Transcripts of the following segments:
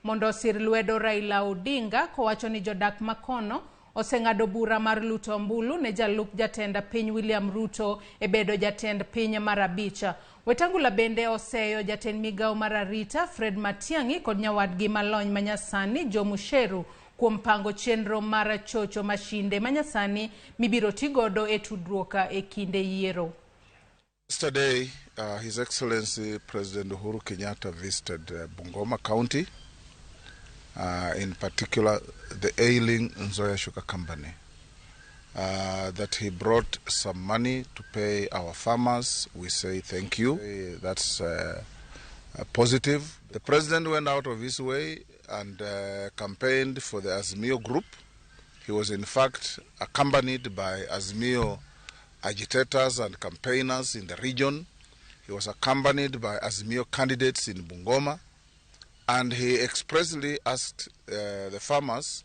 mondo osir lwedo Raila Odinga kowacho ni jodak makono oseng'ado bura mar luto ombulu ne jalup jatend piny William Ruto e bedo jatend piny mar abich. Wetangula bende oseyo jatend migawo mar arita Fred Matiang'i kod nyawadgi malony manyasani Joe Mucheru kuom pango chenro mar chocho mashinde manyasani mibiro tigodo e tudruok e kinde yiero. Yesterday, His Excellency President Uhuru Kenyatta visited Bungoma County, in particular the ailing Nzoia Sugar Company, that he brought some money to pay our farmers. We say thank you. That's positive. The president went out of his way and campaigned for the Azimio group. He was in fact accompanied by Azimio agitators and campaigners in the region. He was accompanied by Azimio candidates in Bungoma, and he expressly asked the farmers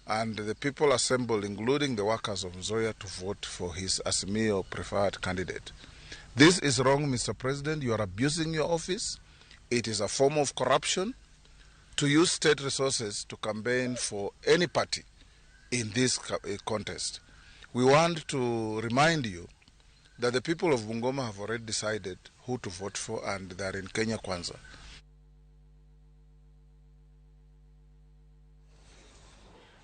and the people assembled, including the workers of Nzoia, to vote for his Azimio preferred candidate. This is wrong, Mr. President. You are abusing your office. It is a form of corruption to use state resources to campaign for any party in this contest. We want to remind you that the people of Bungoma have already decided who to vote for, and they are in Kenya Kwanza.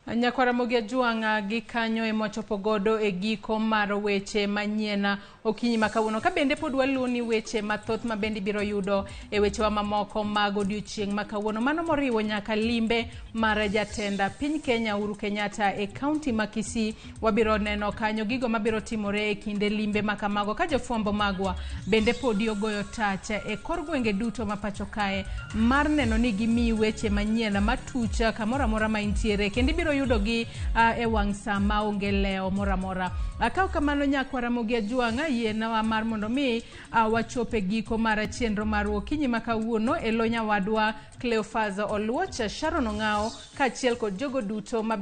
Nyakwar Ramogi Ajwang' gi kanyo ema wachopo godo e giko mar weche manyien okinyi ma kawuono. Ka bende pod waluoni weche mathoth ma bende ibiro yudo e wechewa mamoko mag odiochieng' ma kawuono. Mano moriwo nyaka limbe mar jatend piny Kenya Uhuru Kenyatta e kaunti ma Kisii. Wabiro neno kanyo gigo mabiro timore e kinde limbe ma kamago ka jofwambo magwa bende podi ogoyo tach e kor gwenge duto ma pacho kae mar neno ni gimiyi weche manyien matuch kamoro amora ma intiere, kendo ibiro yudogi e wang' sa maonge lewo moro amora. Ka ok kamano nyakwar Ramogi Ajwang' yienwa mar mondo mi wachop e giko mar chenro mar okinyi ma kawuono e lo nyawadwa Cleophas Oluoch, Sharon Ong'ao kaachiel kod jogo duto ma